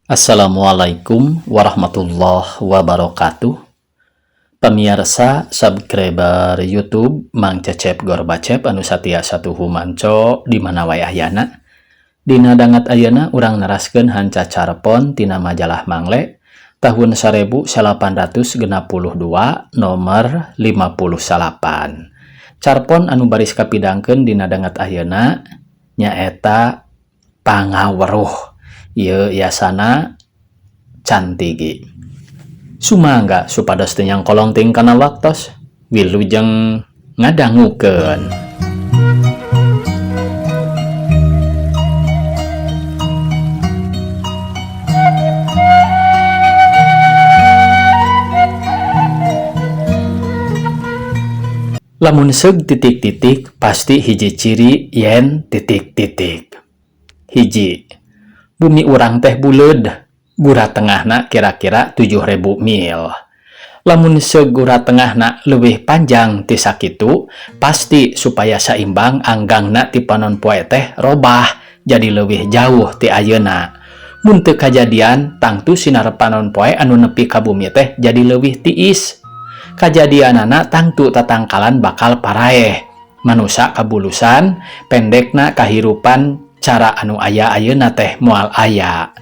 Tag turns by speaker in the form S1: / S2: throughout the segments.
S1: Assalamualaikum warahmatullahi wabarakatuh. Pemirsa subscriber YouTube Mang Cecep Gorbacep anu satia satuhu manco di mana wae ayana. Dina dangat ayeuna urang neraskeun hanca carpon tina majalah Mangle tahun 1862 nomor 58. Carpon anu baris kapidangkeun dina dangat ayeuna nyaeta pangaweruh. Ieu yasana cantigi. Sumangga supados teu nyangkolong ting kana waktos wilujeng ngadangukeun. Lamun seug titik-titik pasti hiji ciri yen titik-titik. Hiji, bumi urang teh buleud, gura tengahna kira-kira 7.000 mil. Lamun seug gura tengahna leuwih panjang ti sakitu, pasti supaya saimbang anggangna ti panon poe teh robah jadi leuwih jauh ti ayeuna. Mun teu kajadian, tangtu sinar panon poe anu nepi ka bumi teh jadi leuwih tiis. Kajadianana tangtu tatangkalan bakal paraeh. Manusa kabulusan, pendekna kahirupan cara anu aya ayeuna teh moal aya.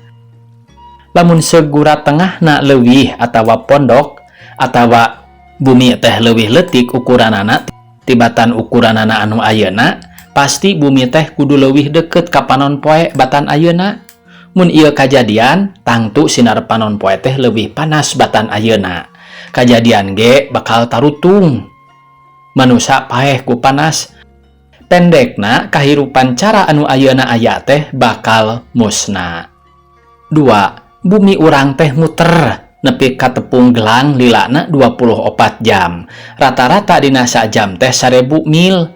S1: Lamun segura tengahna leuwih atawa pondok atawa bumi teh leuwih leutik ukuranana tibatan ukuranana anu ayeuna, pasti bumi teh kudu leuwih deket ka panon poe batan ayeuna. Mun ieu kajadian, tangtu sinar panon poe teh leuwih panas batan ayeuna. Kajadian ge bakal tarutung. Manusa paeh ku panas. Pendekna kahirupan cara anu ayeuna aya teh bakal musna. 2. Bumi urang teh muter nepi ka tepung gelang lilana 24 jam. Rata-rata dina sajam teh 1000 mil.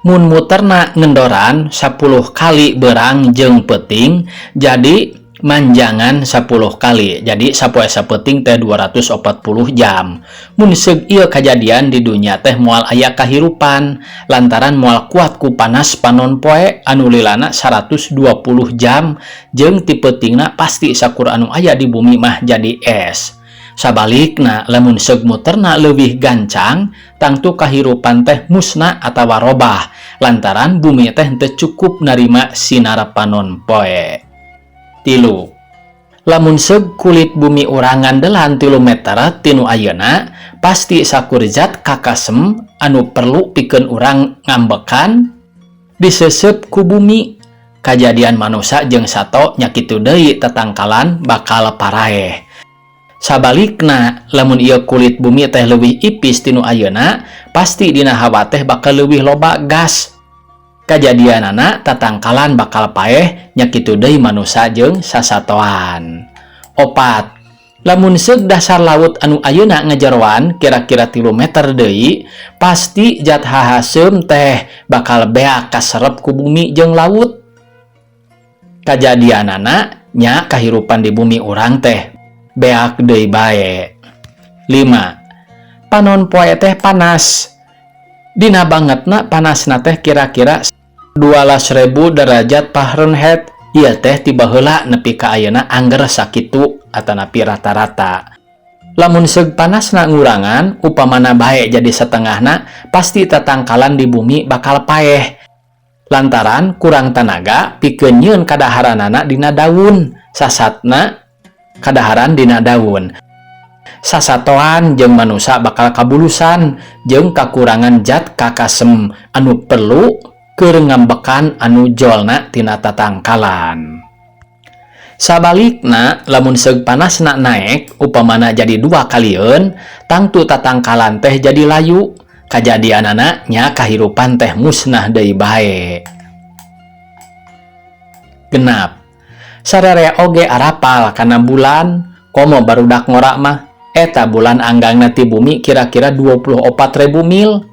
S1: Mun muterna ngendoran 10 kali berang jeung peuting jadi manjangan 10 kali. Jadi sapoe sapeuting teh 240 jam. Mun seug ieu kajadian di dunya teh moal aya kahirupan lantaran moal kuat ku panas panon poe anu lilana 120 jam jeung ti peutingna pasti sakur anu aya di bumi mah jadi es. Sabalikna lamun seug muterna leuwih gancang tangtu kahirupan teh musna atawa robah lantaran bumi teh teu cukup narima sinar panon poe. 3. Lamun seug kulit bumi urang ngandelan 3 meter tinu ayeuna, pasti sakur zat kakasem anu perlu pikeun urang ngambekan disesep ku bumi. Kajadian manusa jeung sato nya kitu deui tatangkalan bakal paraeh. Sabalikna lamun ieu kulit bumi teh leuwih ipis tinu ayeuna, pasti dina hawa teh bakal leuwih loba gas. Kajadianana tatangkalan bakal paeh nya kitu deui manusa jeung sasatoan. 4. Lamun seug dasar laut anu ayeuna ngajeroan kira-kira 3 meter deui, pasti zat hahaseum teh bakal beak kaserep ku bumi jeung laut. Kajadianana nya kahirupan di bumi urang teh beak deui bae. 5. Panon poe teh panas. Dina bangetna panasna teh kira-kira 12.000 derajat Fahrenheit. Ieu teh ti baheula nepi ka ayeuna angger sakitu atanapi rata-rata. Lamun seug panasna ngurangan, upamana bae jadi setengahna, pasti tatangkalan di bumi bakal paeh. Lantaran kurang tanaga pikeun nyieun kadaharanana dina daun, sasatna kadaharan dina daun. Sasatoan jeung manusa bakal kabulusan jeung kakurangan zat kakasem anu perlu keur ngambekan anu jolna tina tatangkalan. Sabalikna lamun seug panasna naek upamana jadi 2 kalieun, tangtu tatangkalan teh jadi layu. Kajadianana nya kahirupan teh musnah deui bae. 6. Sararea oge arapal kana bulan, komo barudak ngorak mah. Eta bulan anggangna ti bumi kira-kira 24.000 mil.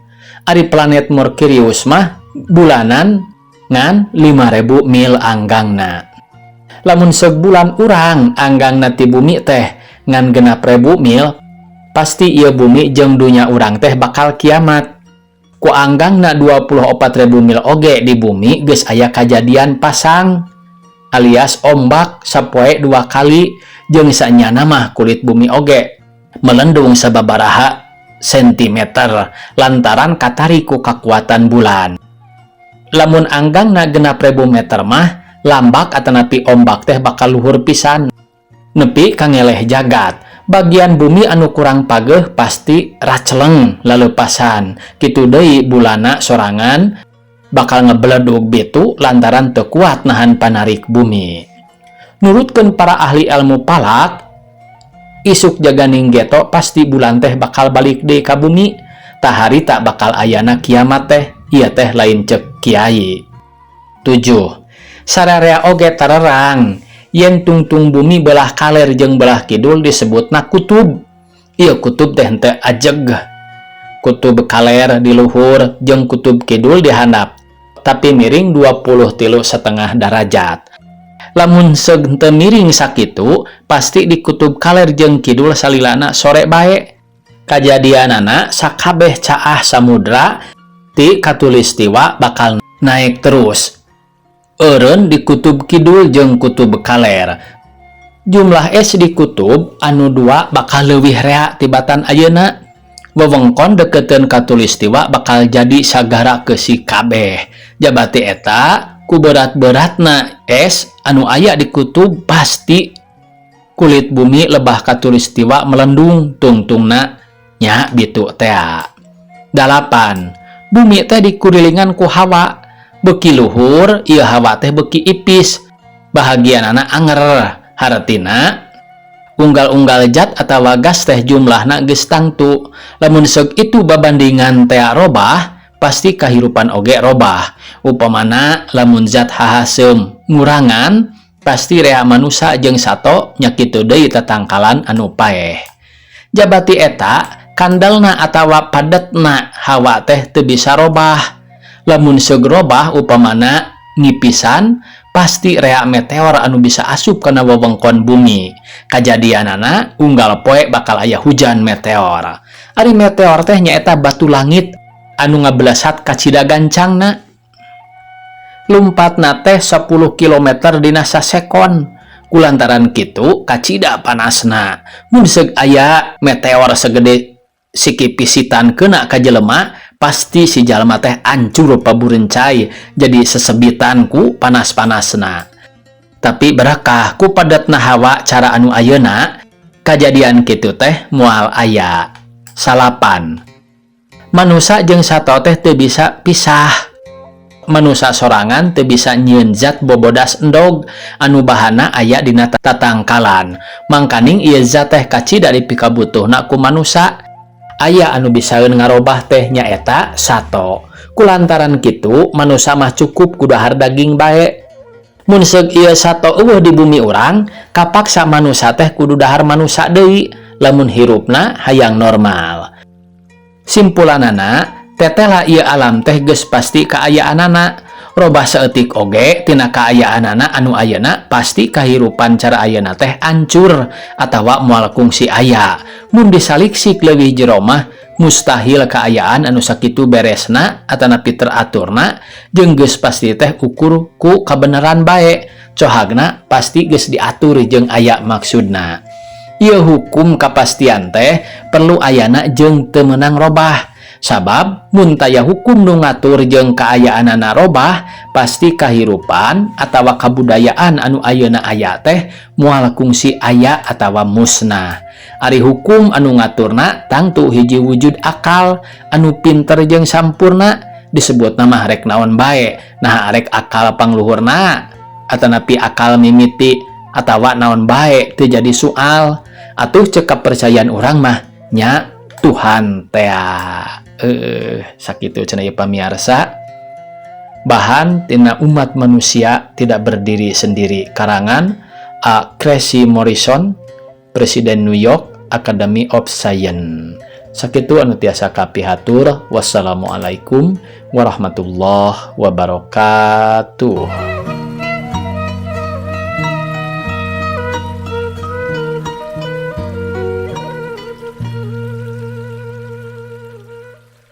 S1: Ari planet Merkurius mah bulanan ngan 5.000 mil anggangna. Lamun sebulan urang anggangna ti bumi teh ngan 6.000 mil, pasti ieu bumi jeung dunya urang teh bakal kiamat. Ku anggangna 24.000 mil oge di bumi geus aya kajadian pasang. Alias ombak sapoe dua kali, jeung sanyana mah kulit bumi oge melendung sababaraha sentimeter lantaran katarik ku kakuatan bulan. Lamun anggangna 6000 meter mah, lambak atanapi ombak teh bakal luhur pisan nepi ka ngeleh jagat. Bagian bumi anu kurang pageh pasti raceleng lalepasan. Kitu deui bulanna sorangan bakal ngebeledug bitu lantaran teu kuat nahan panarik bumi. Nurutkeun para ahli ilmu falak, isuk jaganing geto pasti bulan teh bakal balik deui ka bumi. Tah, harita bakal ayana kiamat teh. Ieu teh lain cek kiai. 7. Sararea oge tarerang yen tungtung bumi belah kaler jeung belah kidul disebutna kutub. Ieu kutub teh henteu ajeg, kutub kaler di luhur jeung kutub kidul di handap, tapi miring 23,5 derajat. Lamun seug henteu miring sakitu, pasti di kutub kaler jeung kidul salilana sore bae. Kajadianana sakabeh caah samudra ti katulistiwa bakal naik terus eureun di kutub kidul jeung kutub kaler. Jumlah es di kutub anu dua bakal leuwih rea tibatan ayeuna. Wewengkon deketeun katulistiwa bakal jadi sagara keusi kabeh. Jabati eta, ku berat-beratna es anu aya di kutub, pasti kulit bumi lebah katulistiwa melendung tungtungna nya bitu tea. 8. Bumi teh dikurilingan ku hawa. Beki luhur ieu hawa teh beki ipis, bahagianana anger. Hartina unggal-unggal zat atawa gas teh jumlahna geus tangtu. Lamun seug itu babandingan tea robah, pasti kahirupan oge robah. Upamana lamun zat hahaseum ngurangan, pasti rea manusa jeung sato nya, kitu deui tatangkalan anu paeh. Jabati eta, kandalna atawa padetna hawa teh teu bisa robah. Lamun seug robah, upamana ngipisan, pasti rea meteor anu bisa asup kana wewengkon bumi. Kajadianana unggal poe bakal aya hujan meteor. Ari meteor teh nyaeta batu langit anu ngabelasat kacida gancangna, lumpatna teh 10 km dina sasekon. Kulantaran kitu kacida panasna. Mun seug aya meteor segede siki pisitan kena ka jelema, pasti si jalma teh ancur paburencai jadi sesebitan ku panas-panasna. Tapi berakah ku padatna hawa cara anu ayeuna, kajadian kitu teh moal aya. 9. Manusa jeung sato teh teu bisa pisah. Manusa sorangan teu bisa nyieun zat bobodas endog anu bahana aya dina tatangkalan. Mangkaning ieu zat teh kacida dipikabutuhna ku manusa. Aya anu bisaeun ngarobah teh nyaeta sato. Kulantaran kitu manusa mah cukup ku dahar daging bae. Mun seug ieu sato euweuh di bumi urang, kapaksa manusa teh kudu dahar manusa deui lamun hirupna hayang normal. Simpulanana, tetela ieu alam teh geus pasti kaayaanana. Robah saeutik oge tina kaayaanana anu ayeuna, pasti kahirupan cara ayeuna teh ancur atawa moal kungsi aya. Mun disaliksik leuwih jero mah, mustahil kaayaan anu sakitu beresna atanapi teraturna jeung geus pasti teh ukur ku kabeneran bae. Cohagna pasti geus diatur jeung aya maksudna. Ieu hukum kapastian teh perlu ayana jeung teu meunang robah, sabab mun taya hukum nu ngatur jeung kaayaanana robah, pasti kahirupan atawa kabudayaan anu ayeuna aya teh moal kungsi aya atawa musnah. Ari hukum anu ngaturna tangtu hiji wujud akal anu pinter jeung sampurna. Disebut nama rek naon bae, nah arek akal pangluhurna atanapi akal mimiti atawa naon bae, teu jadi soal. Atuh cek kepercayaan urang mah nya Tuhan tea. Sakitu cenah ieu, pamiarsa, bahan tina Umat Manusia Tidak Berdiri Sendiri, karangan A. Cressy Morrison, Presiden New York Academy of Science. Sakitu anu tiasa kapihatur. Wassalamualaikum warahmatullahi wabarakatuh.